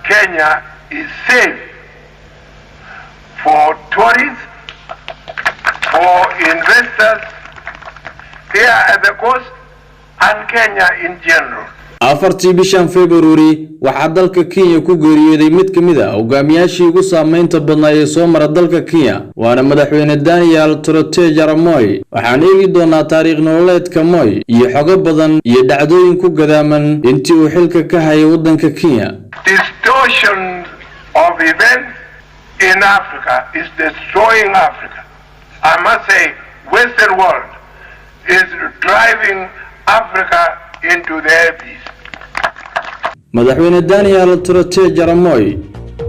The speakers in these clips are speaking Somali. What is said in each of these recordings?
Kenya is safe for tourists, for investors here at the coast and Kenya in general. 4-tii bishan Februari waxaa dalka Kenya ku geeriyooday mid ka mid ah hogaamiyaashii ugu saameynta badnaa ee soo mara dalka Kenya, waana Madaxweyne Daniel Toroitich arap Moi. Waxaan eegi doonaa taariikh nololeedka Moi iyo xogo badan iyo dhacdooyin ku gadaaman intii uu xilka ka hayay waddanka Kenya. Distortion of events in Africa is destroying Africa. I must say, Western world is driving Africa into the abyss. Madaxweyne Daniel Toroitich arap Moi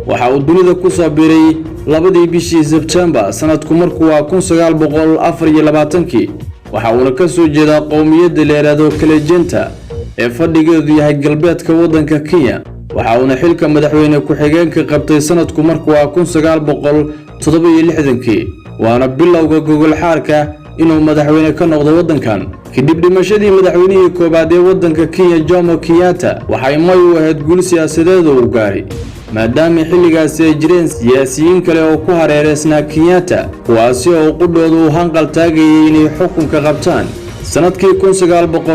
waxa uu dunida ku soo biiray 2-dii bishii Sebtembar, sanadku markuu waa 1924-kii. Waxa uuna ka soo jeedaa qowmiyadda la yidhaahdo Kalejenta ee fadhigeedu yahay galbeedka waddanka Kenya. Waxa uuna xilka madaxweyne ku-xigeenka qabtay sanadku markuu waa 1967-kii, waana bilowga gogol xaarka inuu madaxweyne ka noqdo waddankan. Kadib dhimashadii madaxweynihii koowaad ee waddanka Kenya, Jomo Kenyatta, waxay Moi u ahayd guul siyaasadeed oo uu gaaray, maadaama xilligaasi ay jireen siyaasiyiin kale oo ku hareereysnaa Kenyatta, kuwaasi oo qudhooda uu hanqal taagayay inay xukunka qabtaan. Sannadkii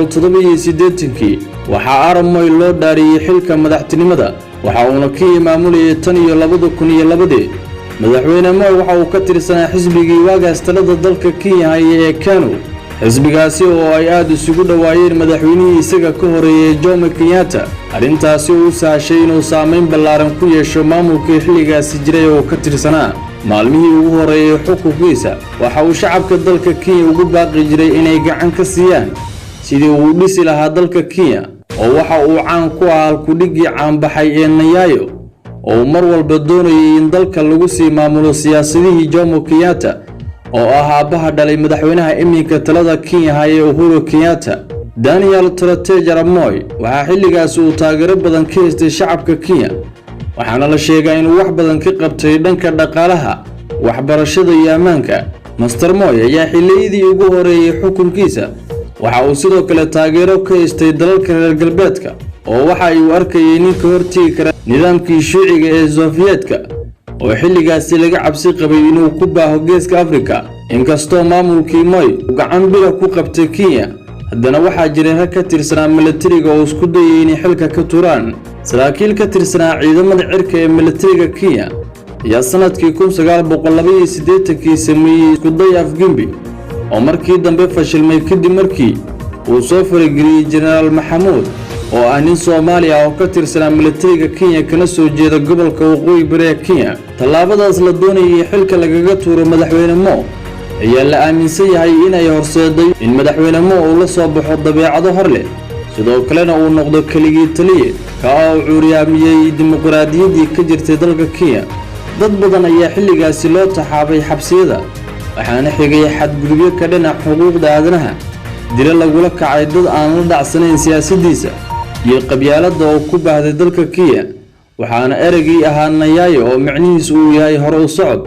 1987-kii waxaa arap Moi loo dhaariyey xilka madaxtinimada, waxa uuna Kenya maamulayay tan iyo 2002-dii. Madaxweyne Moi waxa uu ka tirsanaa xisbigii waagaas talada dalka Kenya haya ee KANU, xisbigaasi oo ay aada isugu dhowaayeen madaxweynihii isaga ka horeeyey, Jomo Kenyatta. Arrintaasi oo u sahashay inuu saameyn ballaaran ku yeesho maamulkii xilligaasi jiray oo ka tirsanaa. Maalmihii ugu horreeyey xukunkiisa waxa uu shacabka dalka Kenya ugu baaqi jiray inay gacan ka siiyaan sidii uu dhisi lahaa dalka Kenya, oo waxa uu caan ku ahaa halkudhiggii caanbaxay ee Nyayo, oo uu mar walba doonayay in dalka lagu sii maamulo siyaasadihii Jomo Kenyatta, oo ah aabbaha dhalay madaxweynaha iminka talada Kenya haya, Uhuru Kenyatta. Daniel Toroitich arap Moi waxaa xilligaasi uu taageero badan ka haystay shacabka Kenya, waxaana la sheegaa inuu wax badan ka qabtay dhanka dhaqaalaha, waxbarashada iyo ammaanka. Mister Moi ayaa xilliyadii ugu horeeyey xukunkiisa waxa uu sidoo kale taageero ka haystay dalalka reer galbeedka, oo waxa uu arkayay nin ka hortegi kara nidaamkii shuuciga ee Sofiyeetka, oo xilligaasi laga cabsi qabay inuu ku baaho Geeska Afrika. Inkastoo maamulkii Moi uu gacan bira ku qabtay Kenya, haddana waxaa jiray rag ka tirsanaa milatariga oo isku dayay inay xilka ka turaan. Saraakiil ka tirsanaa ciidamada cirka ee milatariga Kenya ayaa sanadkii 1982-kii sameeyey iskuday afgembi oo markii dambe fashilmay, kadib markii uu soo farageliyey Jenaraal Maxamuud, oo ah nin Soomaali ah oo ka tirsanaa milatariga Kenya, kana soo jeeda gobolka Waqooyi Bari ee Kenya. Tallaabadaas la doonayay xilka lagaga tuuro Madaxweyne Moi ayaa la aaminsan yahay inay horseeday in Madaxweyne Moi uu la soo baxo dabeecado hor leh, sidoo kalena uu noqdo keligii taliye ka oo cuuryaamiyey dimuqraadiyaddii ka jirtay dalka Kenya. Dad badan ayaa xilligaasi loo taxaabay xabsiyada, waxaana xigay xadgudubyo ka dhinac xuquuqda aadanaha, dilo lagula kacay dad aan la dhacsanayn siyaasaddiisa, iyo qabyaaladda oo ku baahday dalka Kenya. Waxaana ereygii ahaa Nyayo, oo micnihiisu uu yahay hore u socod,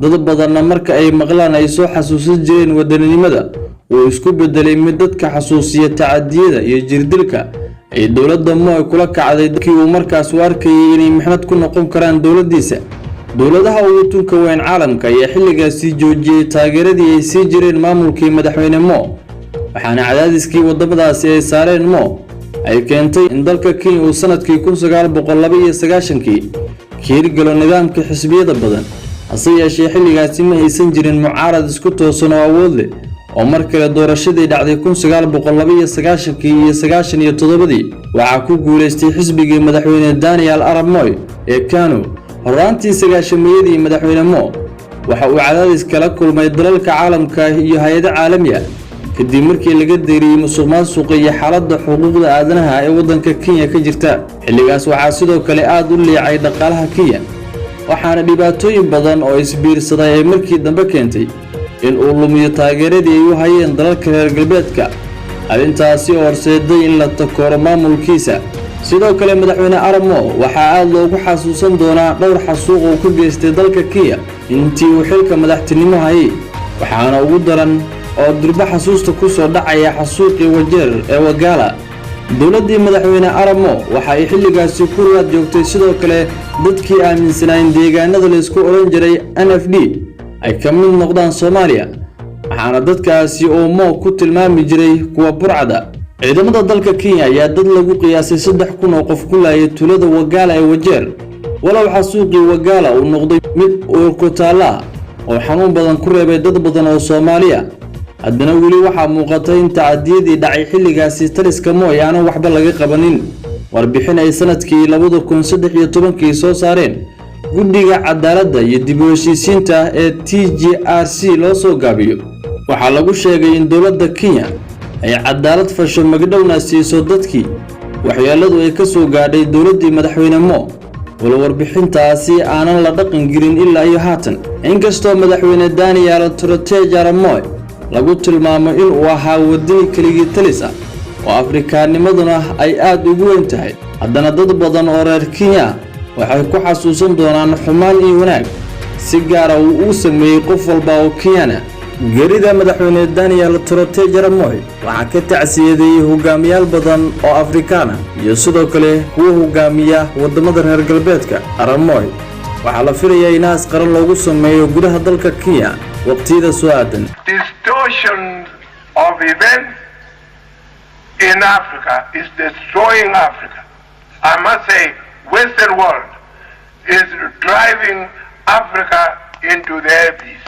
dad badanna marka ay maqlaan ay soo xasuusan jireen wadaninimada, uu isku bedelay mid dadka xasuusiya tacadiyada iyo jirdilka ay dowladda Moi kula kacday dadkii uu markaas u arkayay inay mixnad ku noqon karaan dowladdiisa. Dowladaha ugu tunka weyn caalamka ayaa xilligaasi joojiyey taageeradii ay sii jireen maamulkii Madaxweyne Moi, waxaana cadaadiskii waddamadaasi ay saareen Moi ay keentay in dalka Kenya uu sanadkii 1992-kii ka hirgalo nidaamka xisbiyada badan. Hase yeeshee, xilligaasi ma aysan jirin mucaarad isku toosan oo awood leh, oo mar kale doorashadii dhacday 1992-kii iyo 97-dii waxaa ku guulaystay xisbigii Madaxweyne Daniel arap Moi ee KANU. Horaantii sagaashameeyadii, Madaxweyne Moi waxa uu cadaadis kala kulmay dalalka caalamka iyo hay-ado caalami ah, kadib markii laga deeriyey musuq maasuqa iyo xaaladda xuquuqda aadanaha ee waddanka Kenya ka jirta. Xilligaas waxaa sidoo kale aada u liicay dhaqaalaha Kenya, waxaana dhibaatooyin badan oo isbiirsaday ay markii dambe keentay in uu lumiyo taageeradii ay u hayeen dalalka reer galbeedka, arrintaasi oo horseeday in la takooro maamulkiisa. Sidoo kale, Madaxweyne arap Moi waxaa aada loogu xasuusan doonaa dhowr xasuuq uu ka geystay dalka Kenya intii uu xilka madaxtinimo hayay, waxaana ugu daran oo durbo xasuusta ku soo dhacaya xasuuqii Wajeer ee Wagalla. Dowladdii madaxweyne Arap Moi waxa ay xilligaasi ku raad joogtay sidoo kale dadkii aaminsanaa in deegaanada laysku odhan jiray NFD ay ka mid noqdaan Soomaaliya, waxaana dadkaasi uu Moi ku tilmaami jiray kuwa burcada. Ciidamada dalka Kenya ayaa dad lagu qiyaasay 3000 oo qof ku laayay tuulada Wagaala ee Wajeer. Walow xasuuqii Wagaala uu noqday mid uurkutaalla ah oo xanuun badan ku reebay dad badan oo Soomaaliya, haddana weli waxaa muuqata in tacadiyadii dhacay xilligaasi taliska Moi aanan waxba laga qabanin. Warbixin ay sanadkii 2013-kii soo saareen Guddiga Cadaaladda iyo Dib u Heshiisiinta ee TJRC loo soo gaabiyo, waxaa lagu sheegay in dowladda Kenya ay cadaalad fasho, magdhowna siiso dadkii waxyeeladu ay ka soo gaadhay dowladdii madaxweyne Moi, walo warbixintaasi aanan la dhaqan gelin ilaa iyo haatan. Inkastoo madaxweyne Daniel Toroitich arap Moi lagu tilmaamo inuu ahaa wadani keligii talis ah oo Afrikaanimaduna ay aad ugu weyn tahay, haddana dad badan oo reer Kenya waxay ku xasuusan doonaan xumaan iyo wanaag si gaara uu u sameeyey qof walba oo Kenyana. Geerida madaxweyne Daniel Toroitich arap Moi waxaa ka tacsiyadeeyey hogaamiyaal badan oo Afrikaan ah iyo sidoo kale kuwa hogaamiya waddamada reer galbeedka. Arap Moi waxaa la filayaa in aas qaran loogu sameeyo gudaha dalka Kenya waqtiyada soo aadan. Distortion of events in Africa is destroying Africa. I must say, Western world is driving Africa into the abyss.